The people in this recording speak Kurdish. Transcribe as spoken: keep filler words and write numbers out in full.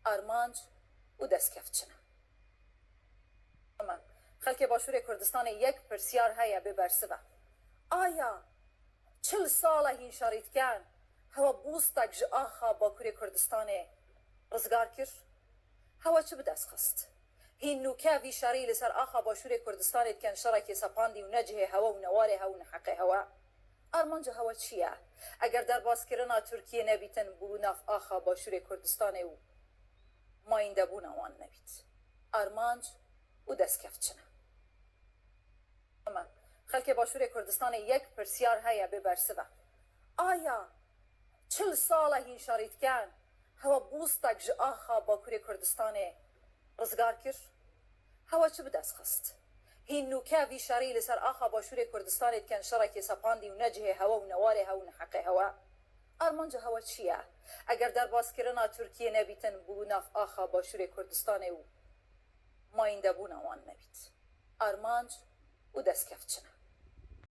Armanc û destkeftçine. Xelkê Başûrê Kurdistanê yek pirsyar heye bê bersiv e. Aya çil sal e hîn şerî dikin, hewa bûstek ji axa Bakurê Kurdistanê rizgar kir? Hewa çi bi dest xist? Hîn nûke vî şerî li ser axa Başûrê Kurdistanê dikin şerekê sepandî û ne cihê hewe û ne warê hewe û ne heqê hewe? Armanca hewe çi ye? Eger derbaskirina Tirkiyê nebîtin, bû nav axa Başûrê Kurdistanê û mayîndebûna wan nebît. Armanc û destkeftçine. Xelkê Başûrê Kurdistanê yek pirsyar heye bê bersiv e. Aya çil sal e hîn şerî dikin, hewa bûstek ji axa Bakurê Kurdistanê rizgar kir? Hewa çi bi dest xist? Hîn nûke vî şerî li ser axa Başûrê Kurdistanê dikin şerekê sepandî û ne cihê hewe û ne warê hewe û ne heqê hewe? Armanca hewe çi ye? Eger derbaskirina Tirkiyê nebîtin, bû nav axa Başûrê Kurdistanê û mayîndebûna wan nebît. Armanc û destkeftçine.